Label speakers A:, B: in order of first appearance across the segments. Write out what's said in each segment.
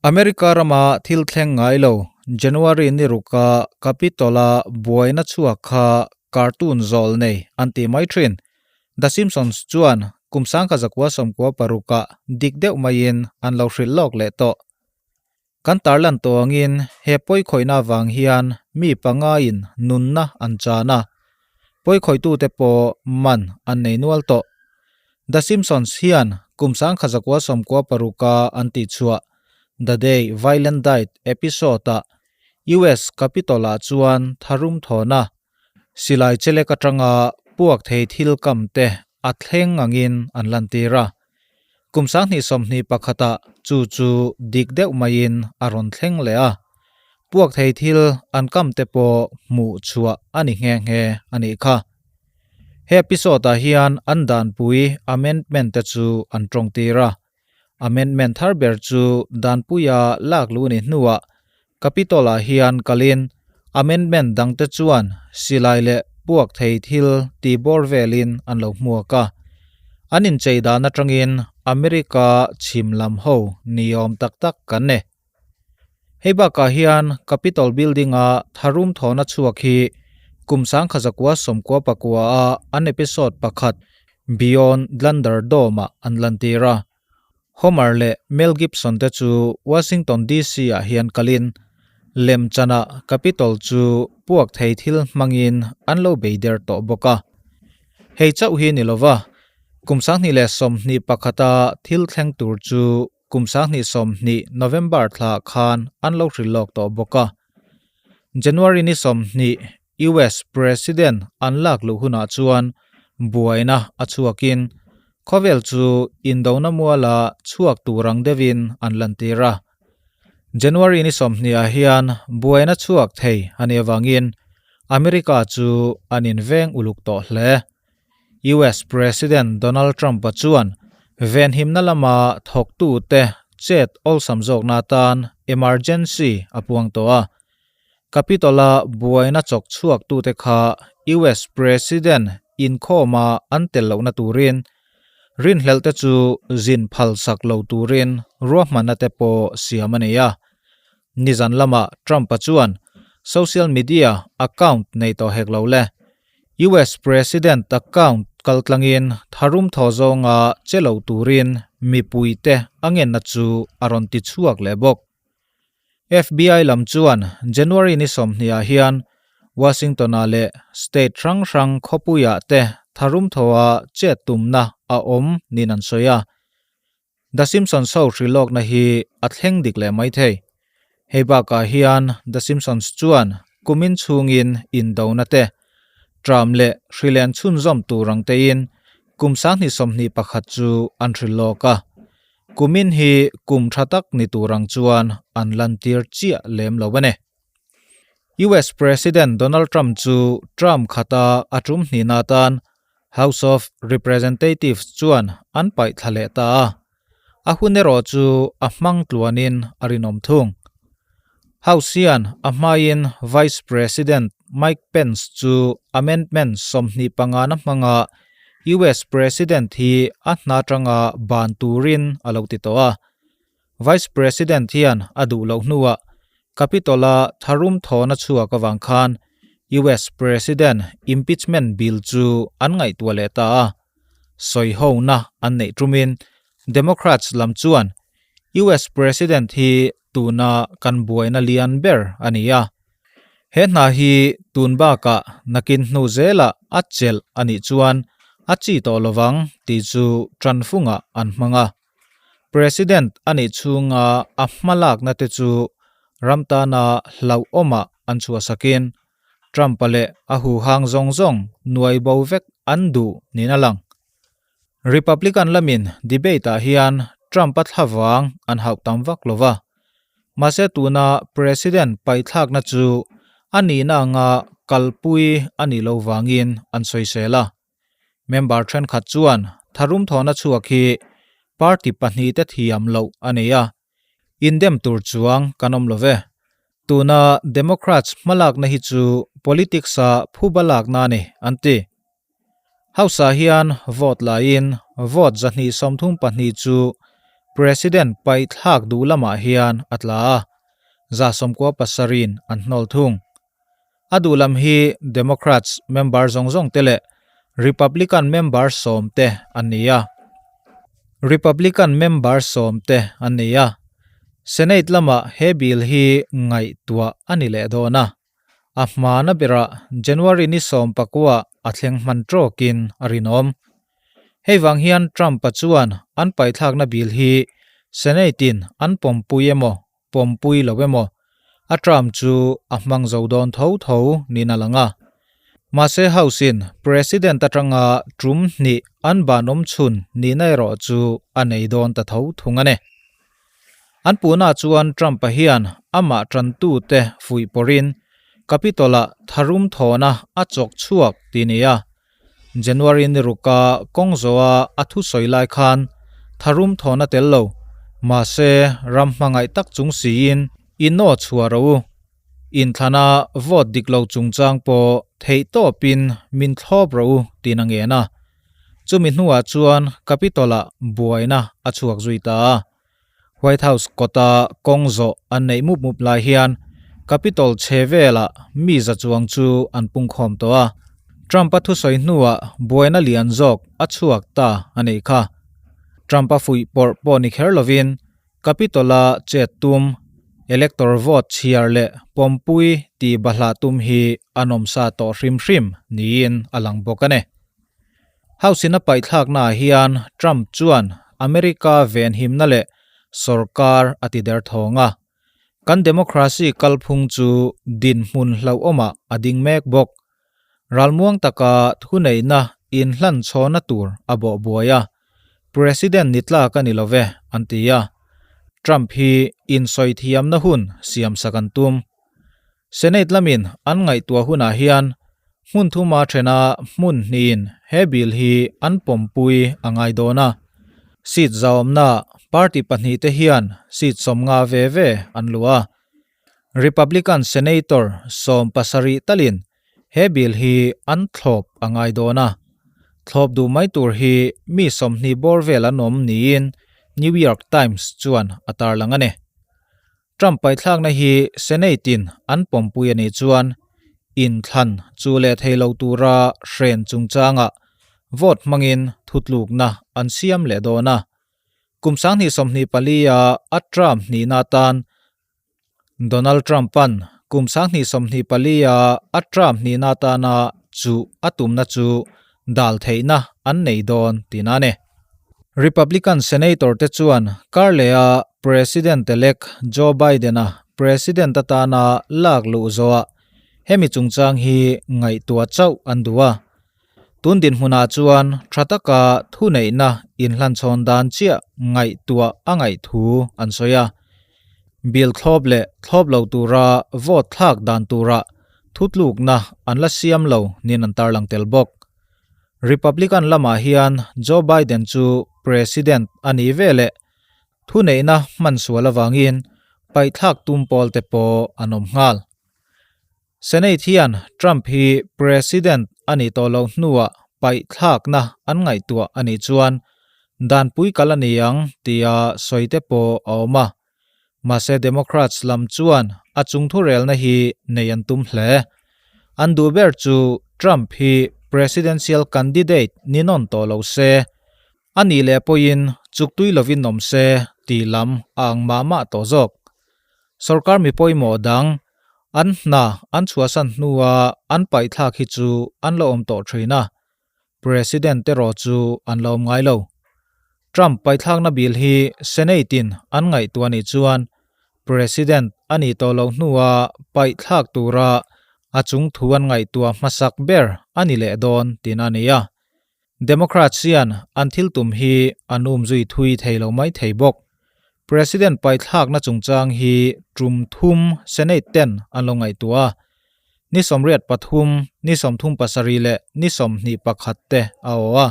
A: America rama thil thleng ngai lo January ni ruka Capitol-a buaina chhuak kha cartoon zawl nei an ti mai thin. The Simpsons chuan kum 1996-ah dik deuh maiin an lo hrilh lawk leh tawh. Kan tarlan tawh angin he pawikhawihna avang hian mi pangaiin nunna an chan a, pawikhawitute pawh man an nei nual tawh. The Simpsons hian kum 1996-a an tihchhuah The Day Violent Died episode-ah US Capitol-ah chuan tharum thawna silai chelek atanga puak thei thil kam te a thleng angin an lantir a. Kum 2021-ah chu chu dik deuh maiin a rawn thleng leh a, puak thei thil an kam te pawh hmuh chhuah a ni nghe nghe a nih kha. He episode-ah hian an danpui amendment te chu an tawngtir a. Amendment thar ber chu danpuia lak luh ni hnuah Capitol-ah hian kalin amendment dangte chuan silai leh puak thei thil ti bawr velin an lo hmuak a. An inchei dan atangin America chhim lam ho niawm tak tak kan ni. Hei bakah hian Capitol building-a tharum thawhna chhuak hi kum 1999-a an episode pakhat Beyond Thunderdome-ah an lantir a. Homer leh Mel Gibson te chu Washington DC-ah hian kalin lemchanah Capitol chu puak thei thil hmangin an lo bei der tawh bawk a. Hei chauh hi ni lova, kum 2021-a thil thleng tur chu kum 2020 November thla khan an lo hrilh lawk tawh bawk a. January ni 20 US President an lak luh hunah chuan buaina a chhuakin khawvel chu indona muala chhuak tur ang deuhin an lantir a. January ni 20 ah hian buaina chhuak thei a nih avangin America chu an inveng uluk tawh hle. US President Donald Trump-a chuan venhimna lama thawktute chet awlsam zawkna atan emergency a puang tawh a. Capitol-a buaina chawk chhuaktute kha US President inkhawma an tel lohna turin rinhlelhte chu zin phalsak lo turin ruahmanna te pawh siam a nei a. Nizan lamah Trump-a chuan social media account nei tawh hek lo le. US President account kaltlangin tharum thaw zawnga che lo turin mipuite a ngenna chu a rawn ti chhuak leh bawk. FBI lam chuan January ni 20 ah hian Washington-ah leh state hrang hrang khawpuiah te tharum thawa chet tumna a awm niin an sawi a. The Simpsons ho hrilhlawkna hi a thleng dik leh mai thei. Hei bakah hian The Simpsons chuan kumin chhungin indona te, tram leh hrilen chhunzawm tur ang tein kum 2021 chu an hrilhlawk a. Kumin hi kum tha tak ni tur ang chuan an lantir chiah lem lo a ni. US President Donald Trump chu term khata a tum hnihna atan House of Representatives chuan an paih thla leh ta a, a hun erawh chu a hmang tluanin a rinawm thung. House hian a hmain Vice President Mike Pence chu amendment 25 na hmanga US President hi a hna atanga ban turin a lo ti tawh a. Vice President hian a duh loh hnuah Capitol-a tharum thawhna chhuak avang khan US President impeachment bill chu an ngaihtuah leh ta a. Sawihona an neih tumin Democrats lam chuan US President hi tuna kan buaina lian ber a ni a. He hna hi tun bakah nakin hnu zelah a chelh a nih chuan a chi tawh lovang tih chu tanfungah an hmang a. President a nih chhunga a hmalakna te chu ram tana hlauhawmah an chhuahsakin Trump-a leh a huhang zawng zawng nuai bo vek an duh niin a lang. Republican lamin debate-ah hian Trump-a thlavang an hauh tam vak lo va. Mahse tuna President paihthlakna chu a nihna anga kalpui a nih loh vangin an sawisel a. Member thenkhat chuan tharum thawhna chhuak hi party pahnih te thiam loh a nei a, indem tur chuang kan awm lo ve. Tuna Democrats hmalakna hi chu politics-a phuba lakna a ni, an ti. House-ah hian vote laiin vote 234 chu President paihthlak duh lamah hian a tla a, 97% an hnawl thung. A duh lam hi Democrats member zawng zawng te leh Republican member sawm te an ni a. Republican member sawm te an ni a. Senate lamah he bill hi ngaihtuah a ni leh dawn a. A hmana berah January ni 19 a thleng hman tawkin a rinawm. Hei vang hian Trump-a chuan an paithlakna bill hi Senate-in an pawmpui emaw, pawmpui lo emaw, a term chu a hmang zo dawn tho tho niin a lang a. Mahse House-in President atanga tum hnih an ban awm chhun nihna erawh chu a nei dawn ta tho thung a ni. An puhna chuan Trump-a hian amah tantute fuih pawrin Capitol-ah tharum thawhna a chawk chhuak tih ni a. January ni ruka kawng zawha a thusawi lai khan tharum thawhna tel lo, mahse ram hmangaih tak chung siin i naw chhuah ro u. Inthlana vote dik lo chungchang pawh theihtawpin min thlawp ro u tiin a ngen a. Chumi hnuah chuan Capitol-ah buaina a chhuak zui ta a. White House kawta kawng zawh an neih mup mup lai hian Capitol chhe velah mi za chuang chu an pungkhawm tawh a. Trump-a thusawi hnuah buaina lian zawk a chhuak ta a neih kha. Trump-a fuih pawrh pawh ni kher lovin Capitol-a chet tum, elector vote chhiar leh pawmpui tih bahlah tum hi a nawmsa tawh hrim hrim niin a lang bawk a ni. House-in a paihthlaknaah hian Trump chuan America venhimna leh sorkar a ti der thawng a. Kan democracy kalphung chu dinhmun hlauhawmah a ding mek bawk. Ralmuang taka thuneihna inhlanchhawna tur a bawh buai a, President ni tlak a ni lo ve, an ti a. Trump hi insawithiamna hun siamsak an tum. Senate lamin an ngaihtuah hunah hian hmun thuma thena hmun hnihin he bill hi an pawmpui a ngai dawn a. Seat zaawmna party pahnihte hian seat 50 ve ve an luh a. Republican Senator 17 talin he bill hi an thlawp a ngai dawn a. Thlawp duh mai tur hi mi 20 bawr vel an awm niin New York Times chuan a tarlang a ni. Trump paithlakna hi Senate-in an pawmpui a nih chuan inthlan chu leh thei lo tura hren chungchangah vote hmangin thutlukna an siam leh dawn a. Kum 2024-a a term hnihna atan Donald Trump-a'n kum 2024-a a term hnihna atana chuh a tumna chu dal theihna an nei dawn tihna a ni. Republican Senator te chuan karleh-a President-elect Joe Biden-a President atana lak luh zawhah hemi chungchang hi ngaihtuah chauh an duh a. Tun dinhmunah chuan tha taka thuneihna inhlanchhawn dan chiah ngaihtuah a ngaih thu an sawi a. Bill thlawp leh thlawp lo tura vote thlak dan turah thutlukna an la siam lo niin an tarlang tel bawk. Republican lamah hian Joe Biden chu President a nih veleh thuneihna hman sual avangin paihthlak tum pawl te pawh an awm nghal. Senate hian Trump hi President a nih tawh loh hnuah paihthlakna an ngaihtuah a nih chuan danpui kal a ni ang tia sawi te pawh a awm a. Mahse Democrats lam chuan a chung thurelna hi nei an tum hle. An duh ber chu Trump hi presidential candidate ni nawn tawh lo se, a nih leh pawhin chuktui lovin awm se tih lam a ang mah mah tawh zawk. Sorkar mi pawimawh dang an hna an chhuahsan hnua an paihthlak hi chu an la awm tawh thin a, President erawh chu an la awm ngai lo. Trump paithlakna bill hi Senate-in an ngaihtuah nih chuan President a nih tawh loh hnua paihthlak tura a chung thu an ngaihtuah hmasak ber a ni leh dawn tihna a ni a. Democrats hian an thil tum hi an umzui thui thei lo mai thei bawk. President paithlakna chungchang hi tum thum Senate ten an lo ngaihtuah a. Ni 83, ni 37 leh ni 21 te a aw a.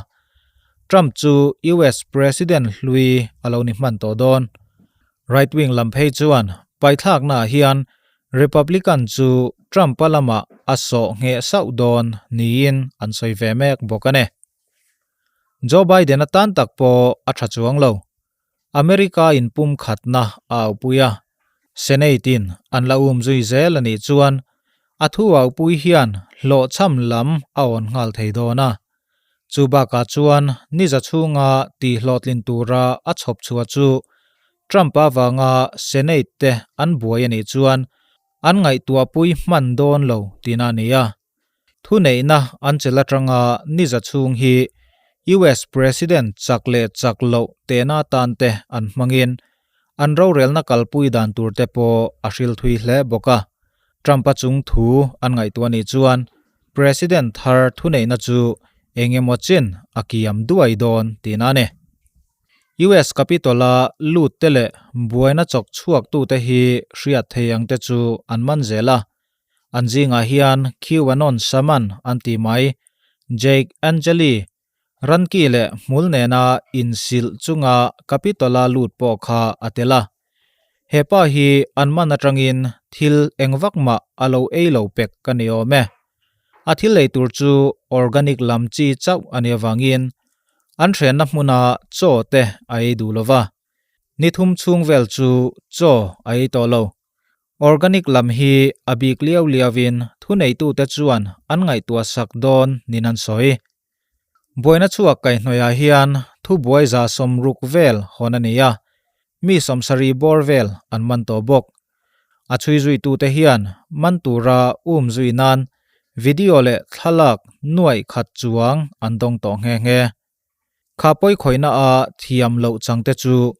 A: Trump chu US President hlui a lo ni hman tawh dawn. Right wing lam phei chuan paithlaknaah hian Republican chu Trump-a lamah a sawh ngheh sauh dawn niin an sawi ve mek bawk a ni. Joe Biden-a tan tak pawh a tha chuang lo. America inpumkhatna a aupui a, Senate-in an la um zui zel a nih chuan a thu aupui hian hlawhchham lam a awn nghal thei dawn a. Chu bakah chuan niza chhunga tihhlawhtlin tura a chhawp chhuah chu Trump avanga Senate te an buai a nih chuan an ngaihtuahpui hman dawn lo tihna a ni a. Thuneihna an chelh atanga niza chhung hi US President chak leh chak loh tehna atan te an hmangin an rorelna kalpui dan tur te pawh a hril thui hle bawk a. Trump-a chung thu an ngaihtuah nih chuan President thar thuneihna chu eng emaw chin a kiam duai dawn tihna a ni. US Capitol-a lut te leh buaina chawk chhuaktute hi hriat thei ang te chu an man zel a. An zingah hian QAnon Shaman an ti mai, Jake Angeli, Ranki leh hmul nena insilh chunga Capitol-a lut pawh kha a tel a. He pa hi an man atangin thil eng vak mah a lo ei lo pek ka ni awm e. A thil ei tur chu organic lam chi chauh a nih avangin an hrenna hmuna chaw te a ei duh lo va. Ni thum chhung vel chu chaw a ei tawh lo. Organic lam hi a bik liau liauin thuneitute chuan an ngaihtuah sak dawn nin an sawi. Buaina chhuak kaihhnawihah hian thubuai 60 vel hawn a ni a, mi 70 bawr vel an man tawh bawk. A chhui zuitute hian man tura um zui nan video leh thlalak nuaih khat chuang an dawng tawh nghe nghe. Kha pawikhawihna a thiam loh changte chu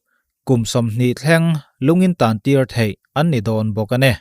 A: kum 20 thleng lungin tan tir theih an ni dawn bawk a ni.